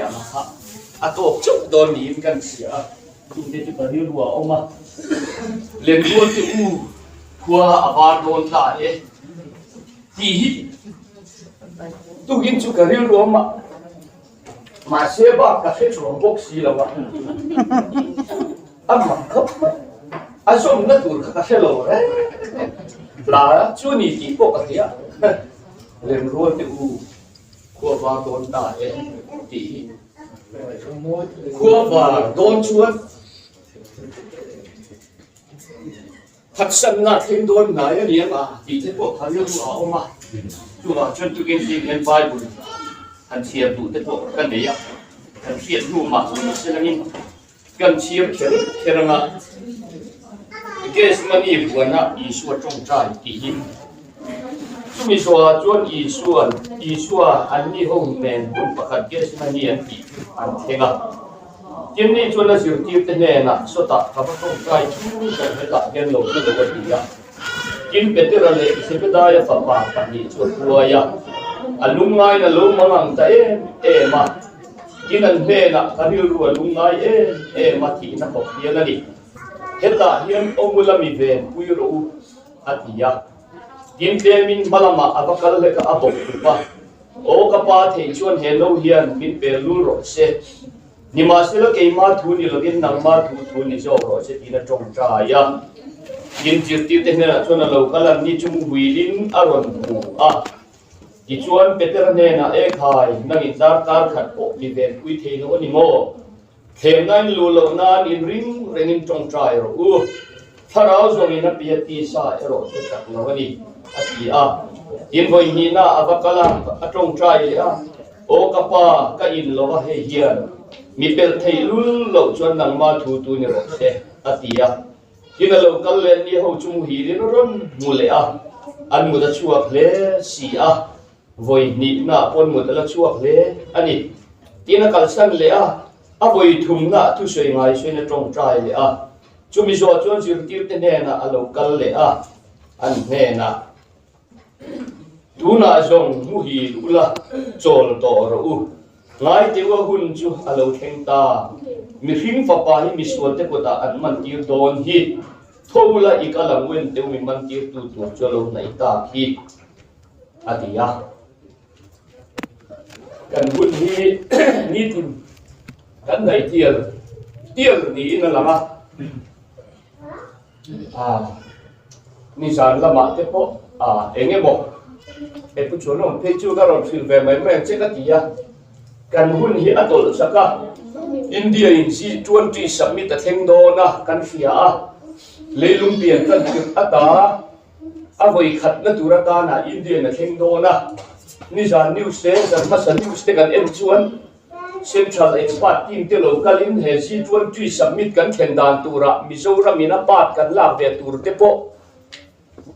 ang kha a tawk chauh dawn niin kan hria a, chungte chu ka rilru a awm a, Lenrual te u khua a var dawn ta e tih hi tukin chu ka rilru a awm a, mahse bak ka hre chuang bawk si lo a, a mak khawp mai, a zawmna tur kha ka hre lo reng reng, hla chu a ni tih pawh ka hria, Lenrual te u. Khua var dawn ta e tih hi khua var dawn chuan phatsanna thleng dawn ngai a ni ang a tih te pawh kha rilru a awm a, chuvang chuan tukin zing hian Bible han chhiar duh te pawh ka nei a, kan hriat hnu mah ni se langin kan chhiar kher kher ang a, Gethsemane huana Isua tawngtai tih hi. Chumi zawhah chuan Isua'n Isua an mi ho nen hmun pakhat Gethsemane an tih chu an thleng a. Tin ni chuan a zirtirte hnenah sawtah ka va tawngtai chu kan hetah hian lo hmu lo a ti a. Tin Petera leh Zebedaia fapa pahnih chu a hruai a, a lungngain a lo mang ang ta em em a. Tin an hnenah ka rilru a lungngai em em a tihna khawp hian a ni. Hetah hian awmula mi ven pui rawh u. A ti a. Tin tlemin hma lamah a va kal hlek a, a bawk tup a. Aw ka pa theih chuan he no hian min pel lul rawh se. Nimahsela keima thu ni lovin nangma thu thu ni zawk rawh se tiin a tawngtai a. Tin zirtirte hnenah chuan a lo kal an ni chu muhilin a rawn hmu a. Tichuan Petera hnenah, E khai, nangin darkar khat pawh mi venpui thei lo a ni maw? Thlemnain luh loh nan inring rengin tawngtai rawh u. Thlarau zawngin a pia tisa erawh chu chak lo a ni, a ti a. Tin vawi hnihna a va kal a, a tawngtai leh a, Aw ka pa, ka in lo a hei hian mi pelh theih lul loh chuan nangma thu tu ni rawh se, a ti a. Tin a lo kal leh ni ho chu muhilin a rawn hmu leh a, an mut a chhuak hle si a. Vawi hnihna pawn mut a la chhuak hle a ni. Tin a kalsan leh a, a vawi thumna thusawi ngai sawiin a tawngtai leh a. Chumi zawh chuan zirtirte hnenah a lo kal leh a, an hnenah, Tunah zawng muhil ula, chawl tawh rawh u. Ngaiteua hun chu a lo thleng ta. Mihring fapa hi misualte kutah an mantir dawn hi. Tho ula i kal ang u enteu mi mantirtu tur chu a lo hnaih tak hi. A ti a. Kan hun hi nitin kan ngaih tial tial niin a lang a. A nizan lamah te pawh a eng emaw he pu chuan awm phei chu ka rawn hrilh ve mai mai ang che ka ti a. Kan hun hi a tawlh chak a, India in G20 summit a thleng dawn a kan hria a, leilung pian tan tirh ata A vawi khatna tur atana Indian a thleng dawn a, nizan news te, zan hmasa news te kan en chuan Central Expert team te lo kalin he G20 summit kan thlen dan turah Mizoram in a part kan lak ve tur te pawh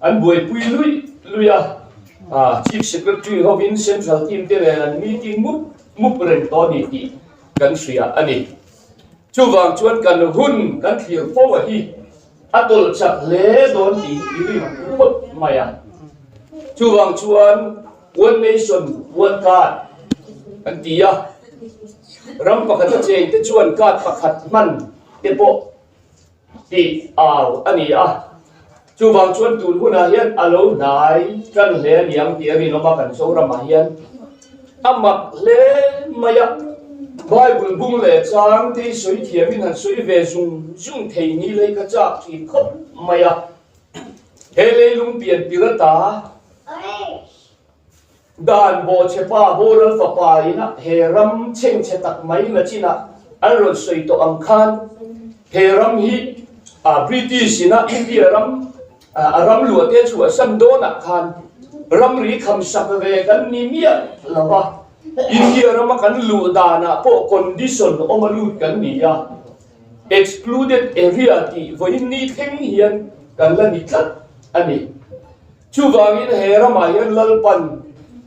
an buaipui luih luih a, Chief Secretary hovin Central team te nen an meeting mup mup reng tawh a ni tih kan hria a ni. Chuvang chuan kan hun kan thlir fo a hi. A tawlh chak hle dawn tih i rin phawt mai a. Chuvang chuan One Nation, One Card an ti a, ram pakhat a cheng te chuan card pakhat hman te pawh tih au a ni a. Chuvang chuan tun hunah hian a lo hnai tan hle a niang tih a rinawm a, kan Zoramah hian a mak hle mai a. Bible bung leh chang te hi sawi thiamin han sawi ve zung zung thei ni lei ka chak thin khawp mai a. He leilung pian tir ata dan bawhchhe pa boral fapa ina he ram chhengchhe tak mai la chinah an rawn sawi tawh ang khan he ram hi British ina India ram a ram luah te chhuahsan dawnah khan ramri kham sak ve kan ni miah lo va. India rama kan luh danah pawh condition awm a lut kan ni a, excluded area tih vawiin ni thleng hian kan la ni tlat a ni. Chuvangin he ramah hian Lalpan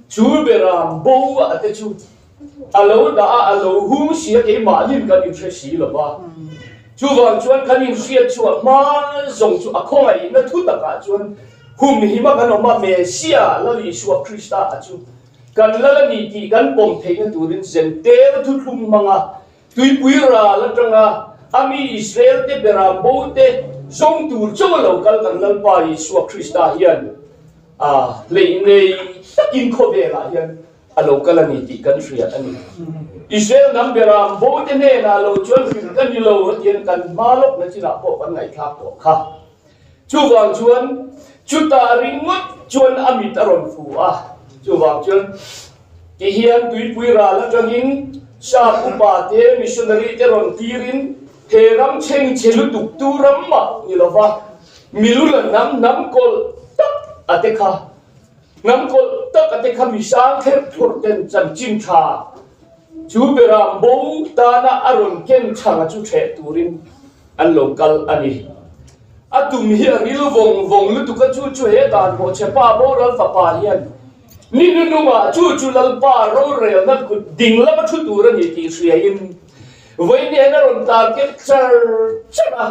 chu beram bo a te chu a lo dah a, a lo hung si a, keimahnin kan inhre si lo va. Chuvang chuan kan inhriat chhuah hma zawng chu a khawngaihna thu takah chuan humhima kan awm a, Messiah Lal Isua Krista a chu. Kan lal a ni tih kan pawm theihna turin Zentel thuthlung hmanga tuipui ral atanga a mi Israel-te beram bote zawng tur chauh a lo kal kan Lalpa Isua Krista hian a hleih nei takin khawvelah hian a lo kal a ni tih kan hria a ni. Israel hnam beram bote hnenah lo chuan hrilh ka ni lo a tian kan hma lawkna chinah pawh kan ngaihthlak tawh kha. Chuvang chuan chutah ringawt chuan a mit a rawn fu a, chuvang chuan tihian tuipui ral atangin sap upa te missionary te rawn tirin he ram chheng chhe lutuk tu ram mah ni lova milu la hnam hnam kawlh tak a te kha hnam kawlh tak a te kha misang kherh thlawrh ten chanchin tha chu beram bo tana a rawn ken chhanga chu hreh turin an lo kal a ni. A tum hi a ril vawng vawng lutuk a, chu chu he dan bawhchhe pa boral fapa hian ni nunungah chu chu Lalpa rorelna kut ding lama thu tur a ni tih hriain vawiin hian a rawn target char char a,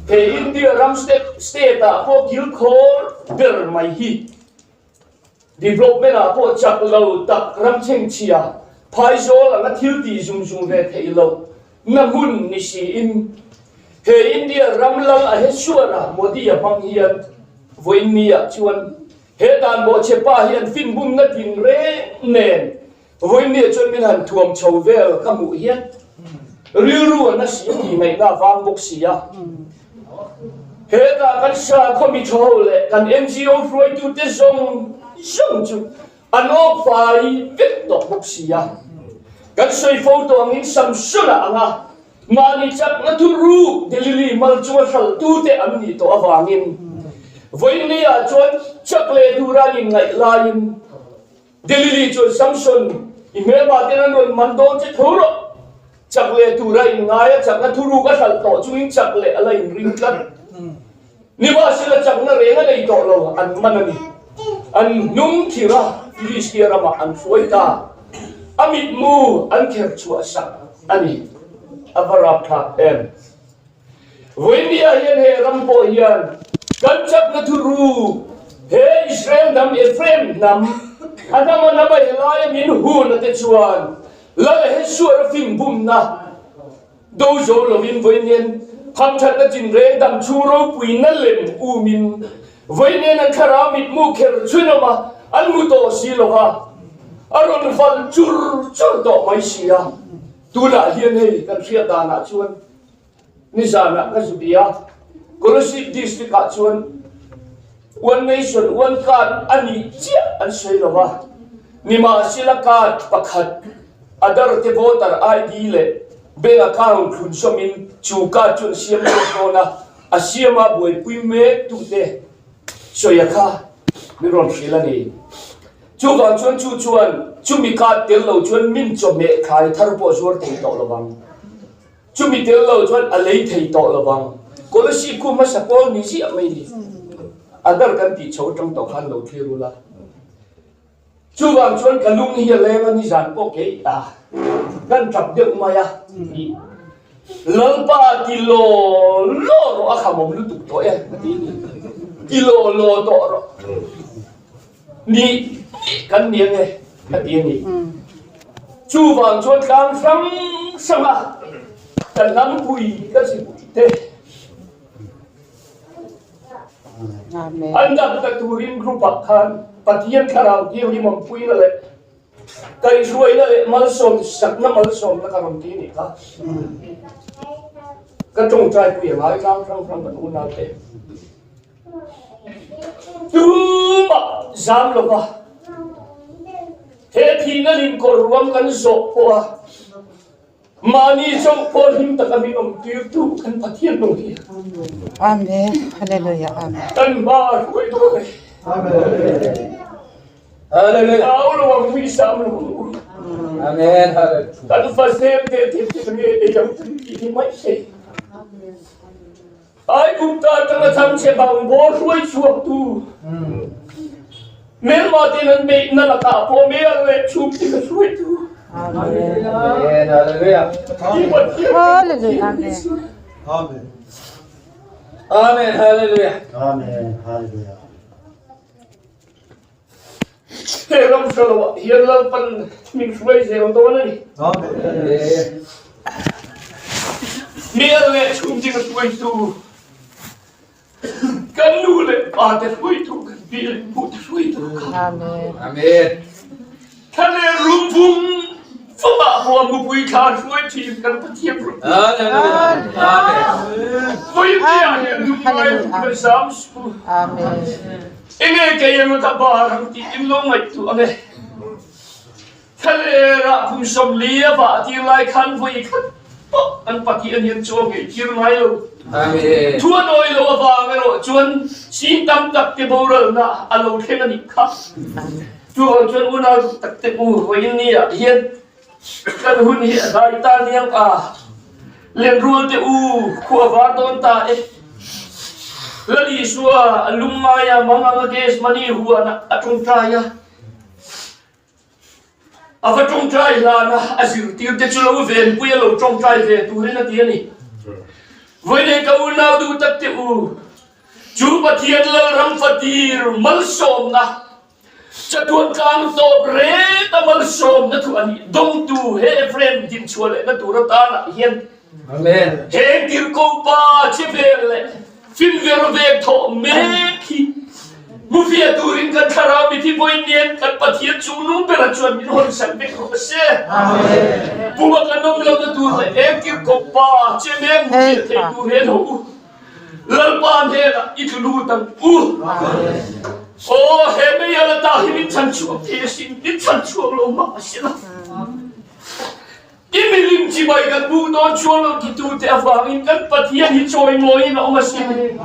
he India ram state ah pawh kilkhawr ber mai hi. Development ah pawh chak lo tak ram chhengchhia phaizawl anga thil tih zung zung ve theih loh na hmun ni siin he India ram lal a he suara Modi a hmang hian vawiin ni ah chuan he dan bawhchhe pa hi an fin bumna tin reng nen vawiin ni ah chuan min han thuam chho vel ka hmuh hian rilru a na si a tih ngaihna a vang bawk si a. Hetah kan sakhaw mi tha ho leh kan NGO hruaitute zawng zawng chu an awk fai vek tawh bawk si a. Kan sawi fo tawh angin Samsona anga mahni chakna thu ruk Delili mal chunga hralhtute an nih tawh avangin vawiin ah chuan chak leh tura an inngaih laiin Delili chuan Samson, i hmelma ten an rawn man dawn che tho rawh. Chak leh tura inngai a chakna thuruk a hralh tawh chungin chak leh a la inring tlat. Nimahsela chakna reng a nei tawh lo, an man a ni. An hnung khir a, Filistia ramah an hruai ta. A mitmu an kher chhuah sak a ni. A va rapthlak em! Vawinia hian he ram pawh hian kan chakna thuruk he Israel hnam Ephraim hnam a hnam a hnam a helaia min hun a te chuan Lal Hesuara fin bumna do zo lovin vawiin hamthatna tinreng dam chhung ropuina lem umin vawiin an thlarau mitmu kher chhunawm a an mu tawh si lova a rawn val chur chur tawh mai si a. Tunah hian hei kan hriat danah chuan nizanah ka zu bia Kolasib district ah chuan one nation one card a nih chiah an sawi lo va, nimahsela card pakhat Aadhaar te voter ID leh bank account thlun sawmin chu card chu an siam zawk dawn a, a siama buaipui mek tute sawia kha min rawn hrilh a ni. Chuvang chuan chu chuan chumi card tel lo chuan min chawhmeh thlai thar pawh zuar thei tawh lo vang. Chumi tel lo chuan a lei thei tawh lo vang. Kolasib khu hmasa pawl ni ziah mai ni. Adar kan tih chho atang tawh khan lo thlir ula. Chuvang chuan ka lung hi a leng a nizan pawh kei a kan tap deuh mai a tih. Lalpa ti law law rawh a khamawm lutuk tawh e a ti ni. Ti law law tawh rawh. Ni kan ni ange a ti a ni. Chuvang chuan tlang hrang hrang a kan hnam-pui ka zipui te an dam ta turin group ah khan Pathian thlarau thianghlim awmpuina leh kaihhruaina leh malsawm sakna malsawmna ka rawn ti a nih kha. Ka tawngtaipui a ngai tlang hrang hrang kan unaute. Tumah zam lova he thihna limkawr ruang kan zawh pawh a, mahni chauh pawh hlim taka min awm tirtu kan Pathian nung hi. Amen. Hallelujah. Amen. Kan hma hruai dawn e. Amen. Hallelujah. Au lo ang mui sam lo ang u. Amen. Hallelujah. Kan fasem te te te nge ei ang tih hi mai sei. Aigupta atanga chhangchhe bang bawr hruai chhuaktu hmelma ten an beihna lakah pawh mel leh chhum te ka hruaitu. Amen. Hallelujah. Hallelujah. Amen. Amen. Hallelujah. Amen. Hallelujah. He ram hre lo ah hian Lalpan min hruai zel dawn a ni. Hmel leh chhungding hruaitu kan nu leh pa te hruaitu kan pi leh pu te hruaitu kha. Amen. Thla leh rum vum vum ah pawh mupui thla hruai thin kan Pathian rum. Amen. Vawiin ah hian lungngai ru zam su. Amen. Enge kei emaw ka bar ang tih in lo ngaihtuah ang e. Thlalera kum 40 a vah tir lai khan vawi khat pawh an Pathian hian chaw ngei tir ngai lo. Thu a nawi lo avang erawh chuan sin tam tak te boralna a lo thleng a nih kha. Chuvang chuan unau duh tak te u vawiin ni ah hian kan hun hi a dai ta niang a, Lenrual te u khua var dawn ta e. Lal Isua a lum ngai a, mang anga gas money huan a tawngtai a. A va tawngtai hlan a, a zirtir te chu lo venpui a lo tawngtai ve turin a ti a ni. Vawiin ka unau duh tak te u, chu Pathian Lalram fatir malsawmna Chatuan tlang tawp ret a malsawmna thu a nih dawngtu he Ephraim dinchhuah lehna tur atanah hian he tirhkoh pa che vel leh finver vek thawh mek hi hmufiah turin kan thlarau mithi vawiin nen kan Pathian chungnung bera chuan min hawnsak vek rawh se. Puma kan awm lohna tur leh he tirhkoh pa che mek hmufiah thei tur hian ho u. Lalpa hnenah i tlu lut ang u. Aw, he mei ala ta hi min chhan chhuak thei asin, min chhan chhuak lo mah a si lo. I milim chibai kan hmuh dawn chuan lo titute avangin kan Pathian hi chawimawiin a awm asin.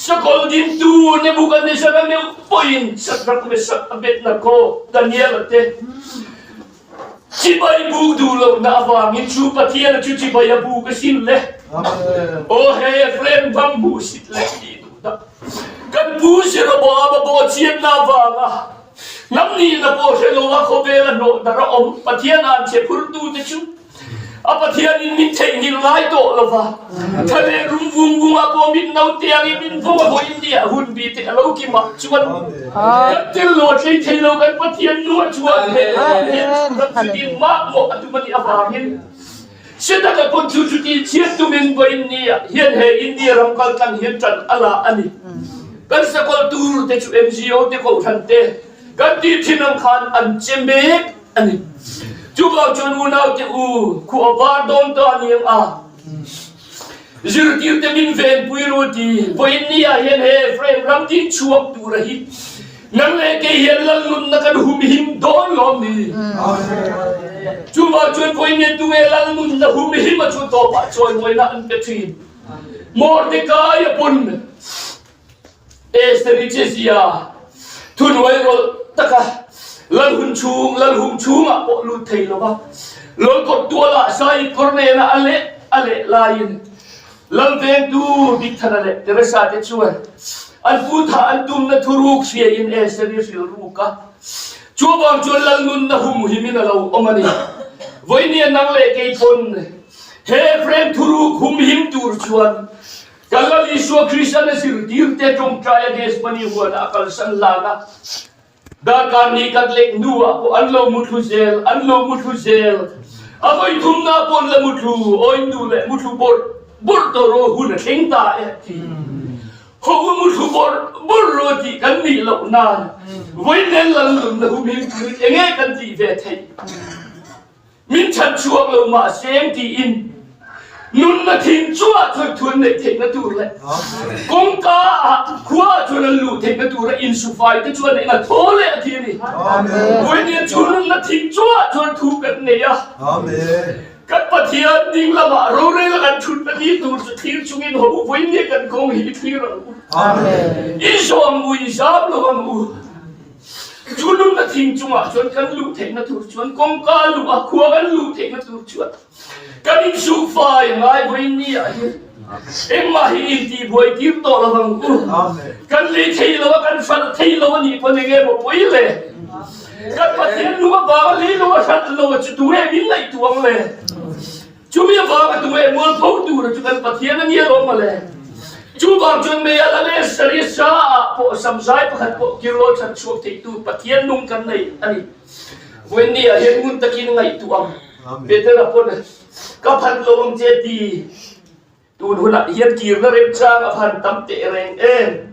Sakawlh dintu Nebuchadnezzar-a meuh pawhin Shadrach, Meshach, Abednego, Daniel-a te Chibai buk duh lohna avangin chu Pathian chu chibai a buk asin le. Aw he Ephraim ram hmuhsit leh tih duh dah. Kan pu Jeroboam a bawhchiatna avanga hnam nihna pawh hre lo a khawvel a hnawh dar a awm Pathian an che phurtute chu a Pathianin min theihnghilh ngai tawh lo va. Thla leh rum vung vung ah pawh min naute angin min vawng a vawiin ni ah hun bi te a lo kim ah chuan kan tel lo a tlei thei lo kan Pathian nu a chuan he hian chu ram chuti mah mawh a tum a nih avangin Setana pawn chu chuti chhiat tumin vawiin ni ah hian he India ram kal tlang hian tan a la a ni. Kan sakawlh tur te chu NGO te kohhran te kan tih thin ang khan an che mek a ni. Chuvang chuan unaute u khua var dawn ta a ni ang a. Zirtirte min venpui ru ti vawiin ni ah hian he Ephraim ram ding chhuak tura hi nang leh kei hian lalnunna kan humhim dawn lawm ni? Chuvang chuan vawiin hian tunge lalnunna humhim a chu tawpah chawimawina an pe thin. Mordecai a pun Esther-i che zia thuhnuai rawlh taka lalhun chhung, lalhum chhungah pawh lut thei lo va, lawlkawt tualah Saip kawr nena a leh a leh laiin Lalvengtu Bikthana leh Teresa te chuan an pu thah an tumna thuruk hriain Esther-i hrilh ruk a. Chuvang chuan Lalnunna humhimin a lo awm a ni. Vawinia nang leh kei pawn he Ephraim thuruk humhim tur chuan Kan Lal Isua Kristian a zirtirte tawngtai a Gethsemane huanah a kalsan hlan a, darkar ni khat lek hnuah pawh an lo muthlu zel, an lo muthlu zel. A vawi thumna pawh an la muthlu, awi nu leh muthlu bawrh bawrh tawh rawh hun a thleng ta e a ti. Ho u muthlu bawrh bawrh rawh tih kan nih loh nan vawi nen Lal nunna humhim turin enge kan tih ve theih? Min chhan chhuak lo mah seng tiin nunna thing chungah chuan thun neih theihna tur leh kawngka ah khua ah chuan an luh theihna tura insufai te chuan eng a thaw leh a ti a ni. Vawiin chu nunna thing chungah chuan thu kan nei a, kan Pathian ding lamah rorel a kan thutna ni tur chu thlir chungin haw u, vawiin nge kan kawng hi i thlir ang u, i zawm u, i zam lo ang u. Chu nunna thing chungah chuan kan luh theihna tur chuan kawngka luh a khua kan luh theihna tur chuan kan insuk fai a ngai vawiin ni ah hian engmah hi intihbuai tir tawh lo ang u. Kan lei thei lo a, kan hralh thei lo a nih pawn enge maw pawi le? Kan Pathian lung avanga lei lo a hralh lo a chu tunge min ngaihtuah ang le? Chumi avanga tunge mualpho tur a chu kan Pathian a nia lawm mawle. Chuvang chuan meialh a leh sarisa ah pawh samzai pakhat pawh kirlaw chhan chhuak theitu Pathian nung kan nei a ni. Vawiin ah hian ngun takin ngaihtuah ang. Petera pawn ka phan lo ang che ti. Tun hunah hian kirna remchang a phan tam teh reng em.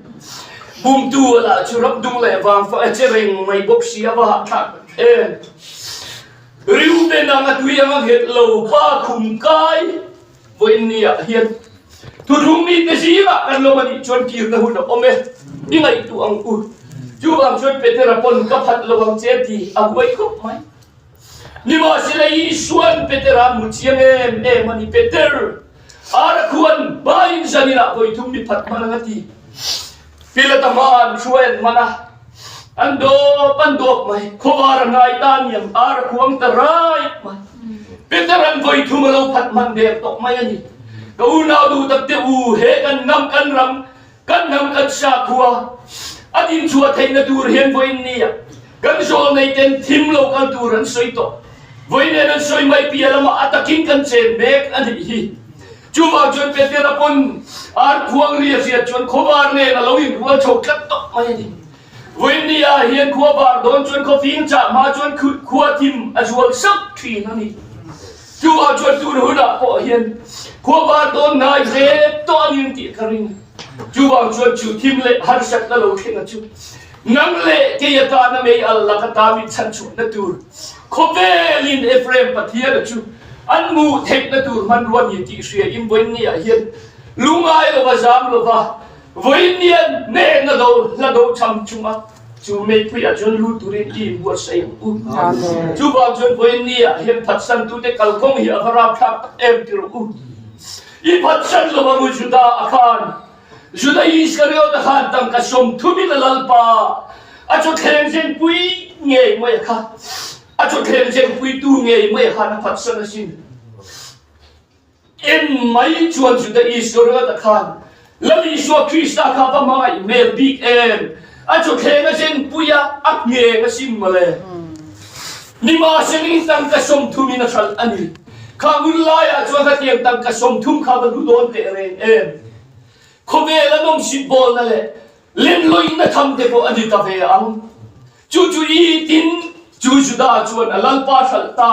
Bumtu a lah chu ram dung leh vang fah a che reng mai bawk si a va hahthlak tak em. Reuben ang a tui ang a nghet lo pa khum kai. Vawiin niah hian thuthlung mite zingah kan lawm a nih chuan kirna hun a awm e, i ngaihtuah ang u. Chuvang chuan Petera pawn ka phat lo ang che ti a huai khawp mai. Nimahsela Isua'n Petera hmu chiang em em a ni, Peter, ara khuan bain zaninah vawi thum mi phat hman ang a ti. Pilata hmaah an hruai an hman a, an dawp an dawp mai, khawvar a ngai ta niang, ar a khuang ta rait mai. Peter an vawi thum a lo phat hman der tawh mai a ni. Ka unau duh tak te u, he kan hnam kan ram, kan hnam kan sakhua a dinchhuah theihna tur hian vawiin nia kan zawl nei ten thim lo kal tur an sawi tawh. Vawiin nen an sawi mai piah lamah a takin kan chen mek a nih hi. Chuvang chuan Petera pawn ar khuang ri a hriat chuan khawvar nen a lo inrual chho tlat tawh mai a ni. Vawiin ah hian khua var dawn chuan khawfing chah hma chuan khua thim a zual sauh thin a ni. Chuvang chuan tun hunah pawh hian khua var dawn hnai zep tawh a ni tih ka ring. Chuvang chuan chu thim leh harsatna lo thleng a chu nang leh kei atana mei al laka ta min chhanchhuahna tur khawvelin Ephraim Pathiana chu an hmuh theihna tur hmanrua ni tih hria in vawiinniah hian lungai lova zam lova vawiinnian hnehna do hla do cham chunga chu meipuiah chuan lut turin i inbuatsaih ang u. Chuvang chuan vawiinniah hian phatsantute kalkawng hi a va rapthlak tak em ti rawh u. I phatsan lo ang u Juda a khan Juda Iskariota khan tangka 30 in a lalpa a chawthleng zenpui ngei mai a kha a chawthleng zenpuitu ngei mai a khan a phatsan asin. En mai chuan Juda Iskariota khan Lal Isua Krista kha va hmangaih hmel bik em? A chawthleng a zenpui a, a ngheng asin mawle. Nimahsela tangka 30 in a hralh a ni. Kha hun laiah chuan khatiang tangka 30 kha va hlu dawn teh reng em? Khawvel a nawmsit bawlna leh lenlawihna tham te pawh a ni ta ve ang. Chu chu i tin chu Juda chuan a lalpa hralh ta.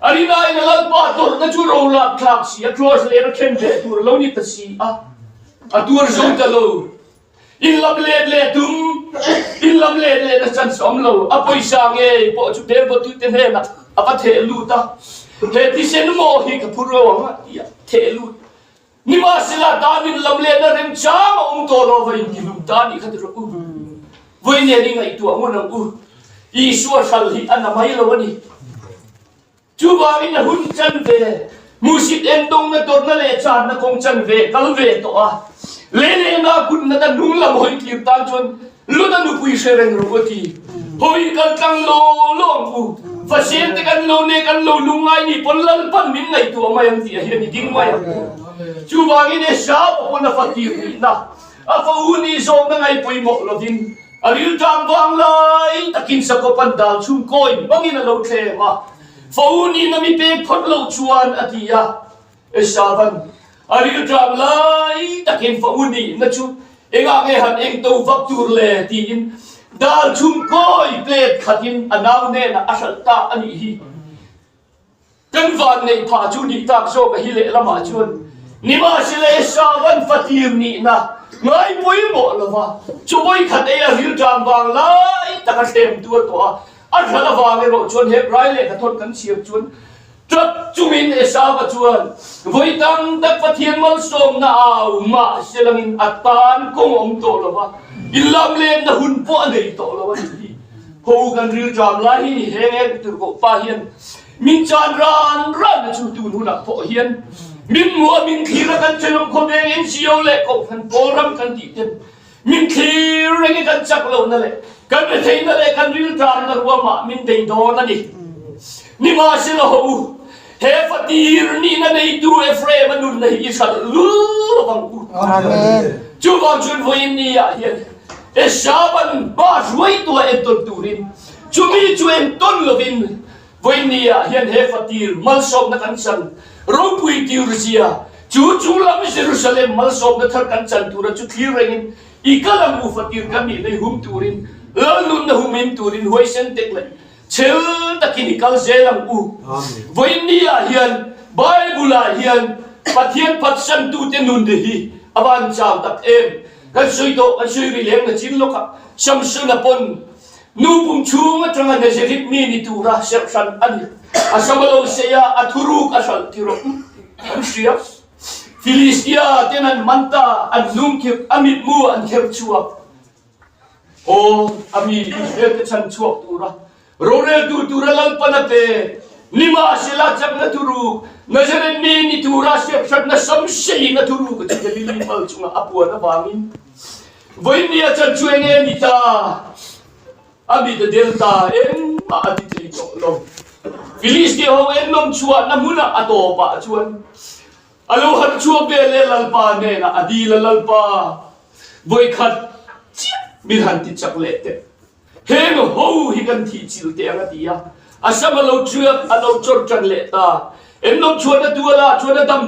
A rinaiin a lalpa tawrhna chu ro lak thlak si a, cross len a khen leh tur a lo ni ta si a, a tuar zo ta lo. In lam let leh tum, in lam let lehna chance a awm lo. A pawisa ngei pawh chu belvawtute hnenah a va theh lut a, He thisen maw hi ka phur lo ang a ti a, theh lut. Nimahsela tan in lam lehna remchang a awm tawh lo va intihlum ta anih kha ti rawh u. Vawi nen i ngaihtuah ngun ang u. Isua hral hi a na mai lo a ni. Chuvangin a hun chan ve, hmuhsit endawngna tawrhna leh channa kawng chan ve kal ve tawh a, lei lehna kutna ta hnung lam hawi tir tan chuan Luna nupui hre reng rawh a ti. Hawi kal tlang law law ang u, Fasem te kan lo ne kan lo lungngai ni pawn Lalpan min ngaihtuah mai ang tih a hian i ding mai ang u. Chuvangin Esau a pawn a fa tir nihna, a fa u nih zawkna ngai pawimawh lovin a rilṭam vang lai takin Jakob-a'n dal chhung kawi hmangin a lo thlem a, fa u nihna mi pek phawt loh chuan a ti a. Esauva'n a rilṭam lai takin fa u nihna chu engah nge han eng to vak tur le tiin dal chhung kawi plate khatin a nau hnenah a hralh ta a nih hi. Kan van neih phah chu nih tak zawk a hi lehlamah chuan nimahsela Esauva'n fatir nihna ngai pawimawh lova chaw khat ei a rilṭam vang lai taka thlem tuar tawh a, a hralh avang erawh chuan Hebrai lehkhathawn kan chhiar chuan Ṭap chungin Esauva chuan vawi tam tak Pathian malsawmna au mah se langin a tan kawng a awm tawh lo va, inlamlenna hun pawh a nei tawh lo a nih hi. Ho kan rilṭam lai hi ni heng eng tur koh pa hian min chan ran ran a chu tun hunah pawh hian min hmuh a min thlir a kan thenawm khawveng NGO leh kohhran pawl ram kan tih ten min thlir reng i kan chak lohna leh kan retheihna leh kan rilṭamna ruamah min bei dawn a ni. Nimahsela haw u, he fatir nihna neitu Ephraim-a nunna hi i hralh lul lovang u. Chuvang chuan vawiin ni-ah hian Esauva'n hma hruaitua entawn turin chumi chu entawn lovin vawiin ni-ah hian he fatir malsawmna kan chan ropui tir zia. Chu chunglam Jerusalem malsawmna thar kan chan tura chu thlir rengin i kal ang u fatir kan nih nei hum turin Lalnunna humhim turin huaisen tek leh chhel takin i kal zel ang u. Vawiin ah hian Bible ah hian Pathian phatsantute nun hi a van chau tak em. Kan sawi tawh, kan sawi rih lem na chin lawk ah Samsona pawn nu pum chhung atanga Nazareth mi ni tura serh hran a ni. A sam a lo sei a, a thuruk a hralh ti rawh u. Kan hria. Filistia ten an man ta, an hnung khirh, a mitmu an kher chhuak. Aw, a mi Israel te chhan chhuak tura roreltu tura Lalpan a pe. Nimahsela chakna thuruk, Nazareth mi ni tura hriathratna samseiin a thuruk a chu Galili pal chungah a puan avangin vawiin a chan chu enge ni ta? A mit a del ta, engmah a ti thei tawh lo. Filistia ho ennawm chhuahna hmunah a tawpah chuan A lo harh chhuak ve le Lalpa hnenah a dil a, Lalpa, vawikhat chiah min han ti chak leh teh. Heng ho hi kan thih chilh teh ang a ti a. A sam a lo ṭiak, a lo chawr ṭan leh ta. Ennawm chuan a tual ah chuan a dam,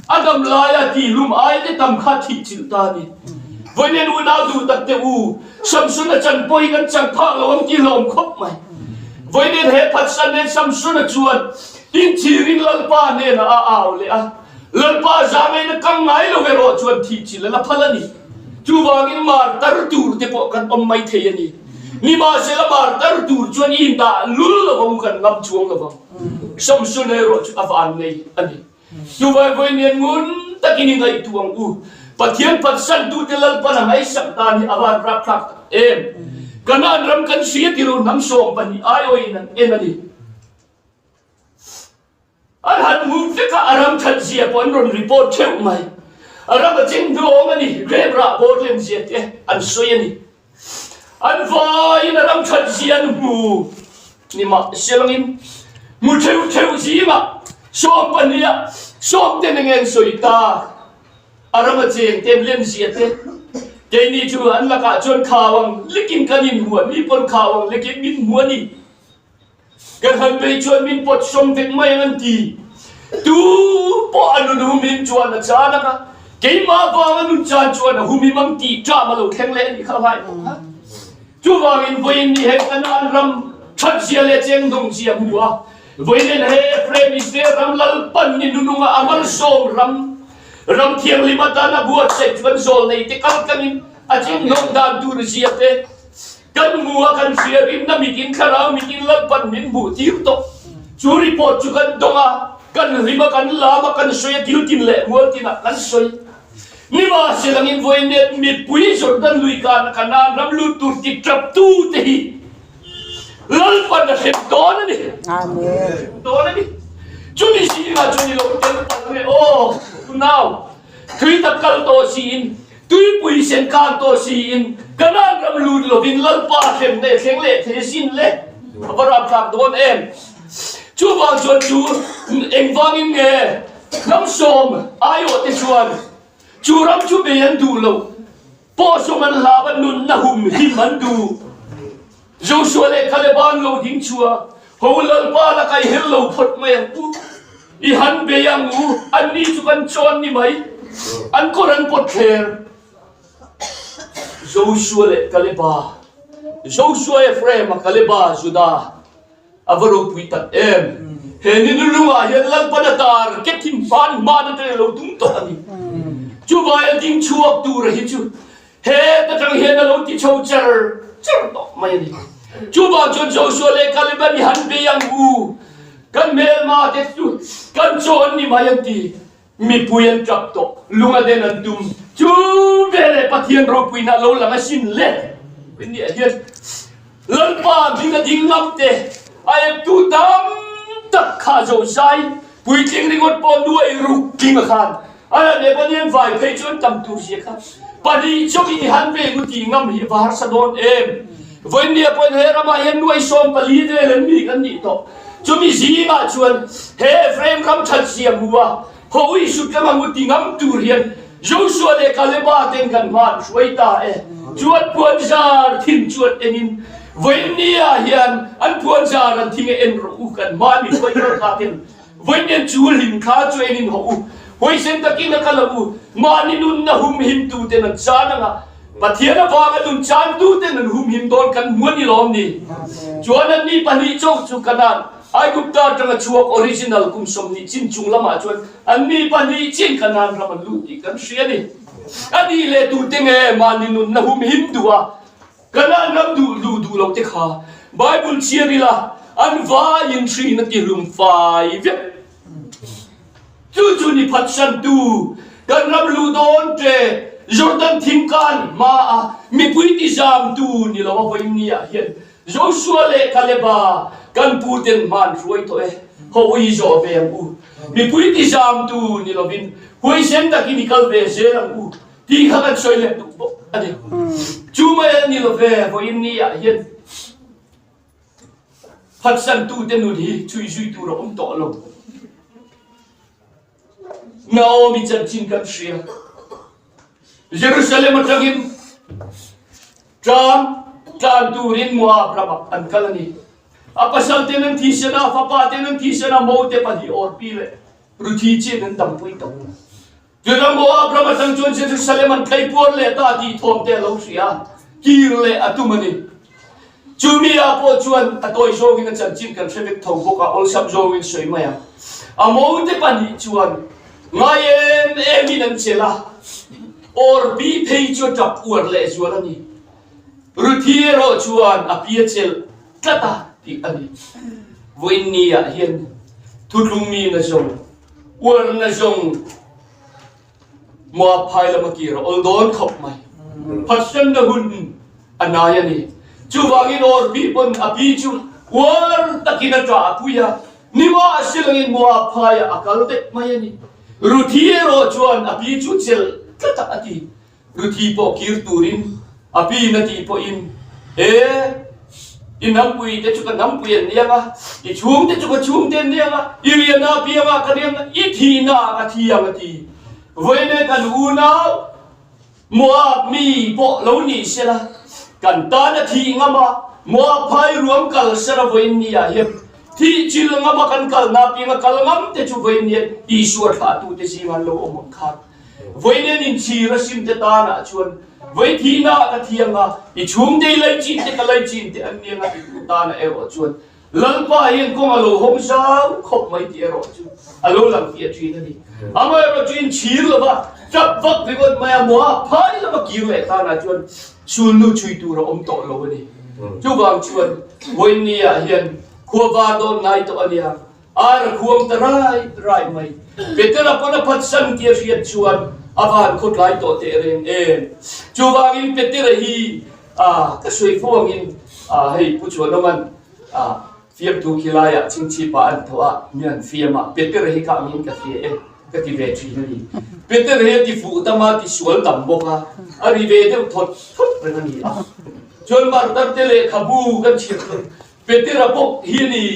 a dam laia tihlum ai te tam kha thih chilh ta a ni. Vawiin unau duh tak teh u, Samson a chan pawh hi kan chang phak lo ang tih hlawm khawp mai. Vawiin he phatsan nen Samson a chuan Inchhirin Lalpa hnenah a au leh a, Lalpa zangaina kang ngai lo erawh chuan thih chilh a la phal a ni. Chuvangin mar tar tur te pawh kan awm mai thei a ni. Nimahsela mar tar tur chuan i indah lul lo vang u, kan ngam chuang lo vang. Samson erawh chu a van nei a ni. Chuvai vawiin ngun takin i ngaihtuah ang u. Pathian phatsantute Lalpan a ngaihsak dan hi a van rapthlak tak em! Kanaan ram kan hria tiro hnam 12 aiawhin an en a ni. An han hmuh vek a, a ram that zia pawh an rawn report theuh mai. A ram a cheng hlawm a ni, grape rah bawr lem zia te an sawi a ni. An vaiin a ram that zia an hmu ni mah selangin hmu theuh theuh zingah 12 ah sawm ten enge an sawi ta. A ram a cheng tem lem zia te keini chu an lakah chuan khau ang lekin kan inhmu a, mi pawn khau ang lekin min hmu a ni. Ka han bei chuan min pawt sawm vek mai ang an ti. Tu pawh a nun humhim chuan a chan ang a, keimah vang a nun chan chuan a humhim ang tih ṭam a lo thleng leh a nih kha ngai bawk a. Chuvangin vawiin ni heng Kanaan ram ṭhatzia leh chengdawngzia hmu a, vawiin he Ephraim Israel ram Lalpan ni nununga a malsawm ram, ram thianghlim atan a buatsaih chuan zawlnei te kaltlangin a chengdawng dan tur zia te, Kan hmu a, kan hria rinna mitin thlarau mitin Lalpan min hmuh tir tawh. Chu report chu kan dawng a, kan hlim a, kan lam a, kan sawi a, thil tin leh mual tinah kan sawi. Nimahselangin vawiin mipui Jordan lui kana Kanaan ram lut tur ti tap tu te hi Lalpan a hrem dawn a ni. Amen. Dawn a ni. Chumi zingah chuan i lo tel palh nge aw, tunau thui tak kal tawh siin Tuipui sen kang tawh siin Kanaan ram lut lovin Lalpa hrem leh thleng leh thei asin le a va ramthlak dawn em? Chuvang chuan chu engvangin nge hnam sawm aiawh te chuan chu ram chu bei an duh loh pawh sawm an hlau a nunna hum him an duh. Joshua leh Kaleba an lo ding chhuah ho Lalpa lakah i hel lo phawt mai ang u, i han bei ang u, anni chu kan chawn ni mai, an kawr an pawt thler. Joshua leh Kaleba, Joshua Ephraim-a, Kaleba Judah a va ropui tak em! He ni nulungah hian Lalpan a tar ke thim hman hman atangin a lo tum tawh a ni. Chuvai a ding chhuak tura hi chu He ta tang hian a lo ti chho char char tawh mai a ni. Chuvang chuan Joshua leh Caleb an i han bei ang u, kan hmelma te chu kan chaw an ni mai an ti. Mipui an tap tawh, lung a den an tum. Chu veleh Pathian ropuina a lo lang asin le. Nia hian Lalpa hming a ding ngam te, a eptu tam tak kha Zozai puitling ringawt pawh nuai ruk tling a khan A la leh pawhin vai phei chuan tam tur zia kha pahnih chawk in i han ve ngu ti ngam hi va harsa dawn em? Vawinia pawhin he ramah hian nuai 14 vel an mi kan nih tawh. Chumi zingah chuan he Ephraim ram that zia hmu a, haw i sut lam ang u ti ngam tur hian Joshua leh Kaleba ten kan hma an hruai ta e. Chuan puanzar thin chuan enin vawinia hian an puanzar an thing a en rawh u kan hma mi hruai kal kha ten. Vawiin chu hlim thla chu en in hawh u. Huaisen takin a kal ang u. Mahni nunna humhim tuten an chan ang a, Pathian avanga nun chan tuten an humhim dawn kan hmu a ni lawm ni? Chuan anni pahnih chauh chu Kanaan, Aigupta atanga chhuak original kum 20 chin chung lamah chuan anni pahnih chin Kanaan ram an lut tih kan hria a ni. A nih leh tute nge mahni nunna humhim duh a, Kanaan ram duh luh duh loh te kha Bible chhiar ila an vaiin hriin a tihlum fai vek. Chu chu ni phatsantu kan ram luh dawn te Jordan thingkan hmaa mipui tizamtu ni lo a vawiin ah hian Joshua leh Kaleba kan pu ten hman hruai tawh e, ho i zawh ve ang u. Mipui tizamtu ni lovin huaisen takin i kal ve zel ang u. Tih kha kan sawi leh duh bawk a ni. Chu mai a ni lo ve, vawiin ni ah hian phatsantute nun hi chhui zui tur a awm tawh lo. Naomi chanchin kan hria. Jerusalem atangin tlang tlan turin Moab ramah an kal a ni. A pasal ten an thisen a, fapa ten an thisen a, mo te pahnih Orpi leh Ruthi chin an dampui tawh. Judah Moab ram atang chuan Jerusalem an tlei puar leh ta tih thawm te a lo hria a, kir leh a tum a ni. Chu mi ah pawh chuan a tawi zawngin a chanchin kan hre vek tho bawk a, awlsam zawngin sawi mai ang. A mote pahnih chuan ngai em emin an chelh a, Orpi phei chu a tap uar leh zual a ni. Ruthi erawh chuan a pi a chelh tlat a tih a ni. Vawiin ni ah hian thutlung mi na zawng Uarna zawng Moab phai lama kir a awl dawn khawp mai. Phatsanna hun a nai a ni. Chuvangin Orpi pawn a pi chu uar takin a ṭah a pui a, nimah silangin Moab phaiah a kal daih mai a ni. Ruthi erawh chuan a pi chu chelh tlat a ti. Ruthi pawh kir turin a pi na tih pawhin, E, i nampui te chu ka nampui an niang a, i chhung te chu ka chhung te an niang a, i rian a piang a ka riang a, i thihna ah ka thi ang a ti. Vawiin kan unau Moab mi pawh lo nih sela, kan tan a thih ngam a, Moab phai ruam kal sela vawiin ni ah hian thih chil ngam a kan kalna piang a kal ngam te chu vawiin hian Isua thlahtute zingah an lo awm ang khan. Vawiin inchhir a simte tanah chuan vawi thihna ka thiang a, i chhungte i laichin te ka laichin te an niang a titu tanah erawh chuan Lalpa hian kawng a lo hawng zau khawp mai tih erawh chu a lo lang fiah thin a ni. Amaherawh chu inchhir lova tap vak ringawt mai a maw phai lama kir leh tanah chuan sulnu chhui tur a awm tawh lo a ni. Chuvang chuan vawiin ni ah hian khua var dawn ngai tawh a nia. Ar a khuang ta rai rai mai. Petera pawn a phatsan tih a hriat chuan a van khawtlai tawh teh reng em. Chuvangin Petera hi a ka sawi fo angin a hei Pu Chuanawman a fiamthu khi laiah chingchhipa an tho a mi an fiam a Petera hi kha angin ka hria e ka ti ve thin a ni. Petera hi a ti fuh tam a ti sual tam bawk a a ri ve deuh thawt thawt reng a ni a. Chuan martar te lehkhabu kan chhiar chuan Petera bawk hi a ni.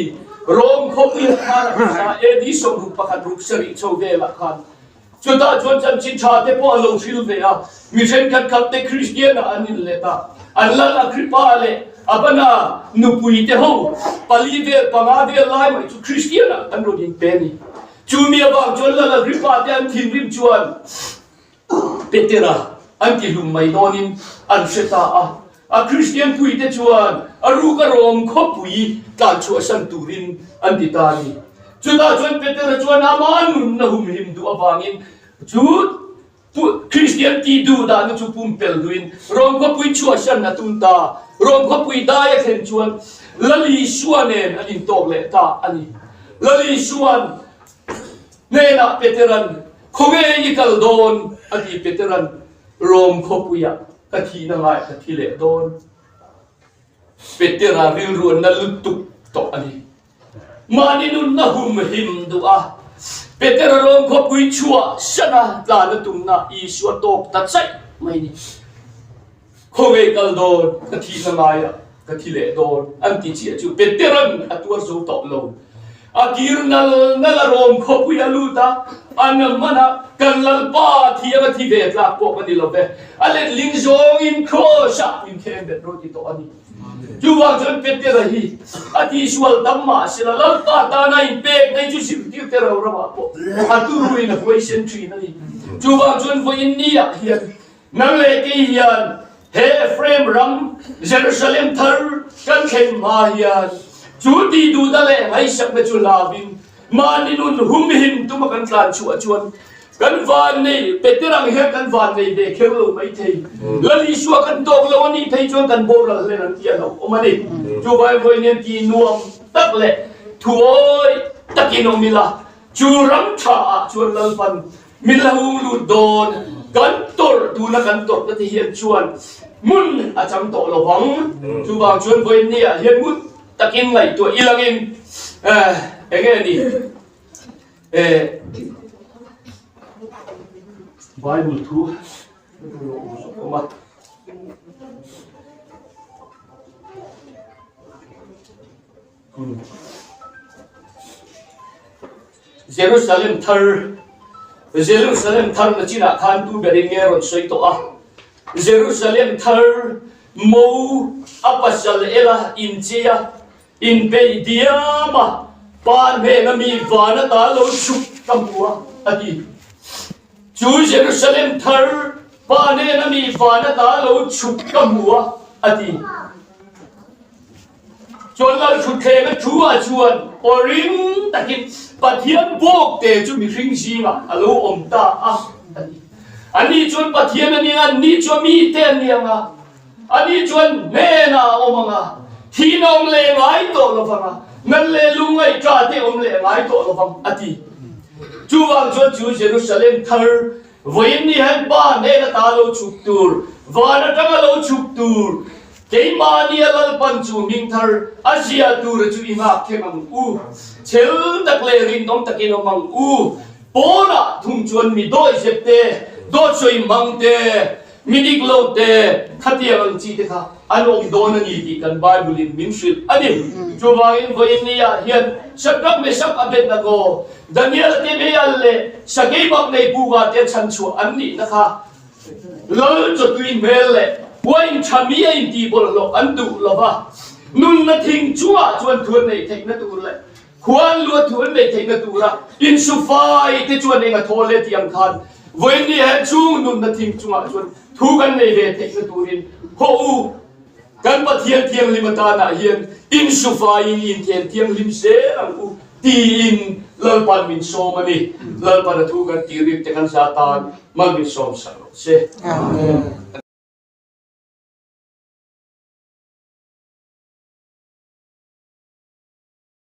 Rom khawpuiah khan a hmasa AD 61 ruk sarih chho velah khan chutah chuan chanchin tha te pawh a lo hril ve a, mi thenkhat khat te Kristian ah an inlet a, an lal Agrippa leh a bana nupui te ho pali vel panga vel lai mai chu Kristian ah an rawn inpe a ni. Chu mi avang chuan lal Agrippa te an thinrim chuan Petera an ti hlum mai dawnin an hre ta a. A Kristian puite chuan a ruk a rawm khawpui tlan chhuahsan turin an ti ta a ni. Chutah chuan Petera chuan ama nunna humhim duh avangin chu Kristian tih duh dahna chu pumpelh duhin rawm khawpui chhuahsan a tum ta. Rawm khawpui dai a thlen chuan Lal Isua nen an intawk leh ta a ni. Lal Isua'n Hnenah Petera'n, Khawnge i kal dawn? a ti. Petera'n, Rom khawpuiah ka thihna ngai ka thi leh dawn. Petera rilru a na lutuk tawh a ni. Mahni nunna humhim duh a, Petera Rom khawpui chhuah sana tlan a tumna Isua tawk ta chaih mai ni. Khawnge i kal dawn? Ka thihna ngaiah ka thi leh dawn an ti chiah chu Petera'n a tuar zo tawh lo. A kir nal nal a rawm khawpui a lut a, an man a, kan Lalpa thiam a thi ve tlak pawh ka ni lo ve, a letling zawngin Kraws ah min thleng bet rawh ti tawh a ni. Chuvang chuan Petera hi a tihsual tam mah sela Lalpa tana inpek nei chu zirtir te ro ramah pawh a turuin a huaisen thin a ni. Chuvang chuan vawiin ni ah hian nang leh kei hian He Ephraim ram Jerusalem thar kan thlen hma hian chu tih duhna leh ngaihsakna chu hlavin mahni nun humhim tuma kan tlan chhuah chuan kan van nei Peter ang hian kan van nei ve kher lo mai thei. Lal Isua kan tawk lo a nih phei chuan kan boral hlen an tih a hlauh awm a ni. Chuvangin vawiin hian tih nuam tak leh thuawi takin awm ila chu ram tha ah chuan Lalpan Min la hung lut dawn, kan tawrh tuna kan tawrhna te hian chuan hmun a chang tawh lo vang. Chuvang chuan vawiin ni ah hian ngut takin ngaihtuah ilangin eng nge ni Bible thu awm a. Jerusalem thar Jerusalem thar na chinah khan tu berin nge rawn sawi tawh a? Jerusalem thar mo a pasal ela inchei a, inpeih diam a, pa hnena mi van ata lo chhuk ka hmu a, a ti. Chu Jerusalem thar pa hnena mi van ata lo chhuk ka hmu a, a ti. Chuan Lal Thutthleng a thu ah chuan aw ring takin Pathian bawk te chu mihring zingah a lo awm ta a a ti. Ani chuan Pathian a nia, anni chuan mite an ni ang a, ani chuan hnenah a awm ang a, thihna awm leh ngai tawh lo vang a, nan leh lungngaihṭa te awm leh ngai tawh lo vang a ti. Chuvang chuan chu Jerusalem thar Vawiin ni hian Pa hnen ata lo chhuk tur, van atanga lo chhuk tur, keimahni a Lalpan chu hming thar a zia tura chu i nghak thleng ang u. Chhel tak leh rinawm takin awm ang u. Pawnah thung chuan mi dawihzep te, dawtsawi hmang te, mi dik lo te, khatiang ang chi te kha an awm dawn a ni tih kan Bible in min hrilh a ni. Chuvangin vawiin ni ah hian Shadrach, Meshach, Abednego, Daniel te Meial leh Sakei bak nei Buga te chhan chhuah an nihna kha Lal chawtui hmel leh wine tha mi a intih bawlhhlawh an duh lo va, nunna thing chungah chuan thu an neih theihna tur leh khuan lua thu an neih theihna tura insufai te chuan eng a thaw le tih ang khan vawiin ni he chung nunna thing chungah chuan thu kan nei ve theihna turin haw u. Kan Pathian thianghlim atanah hian insufaiin inthen thianghlim zel ang u tiin Lalpan min sawm a ni. Lalpan a thu kan tih rik te kan za tan mal min sawm sak rawh se. Amen.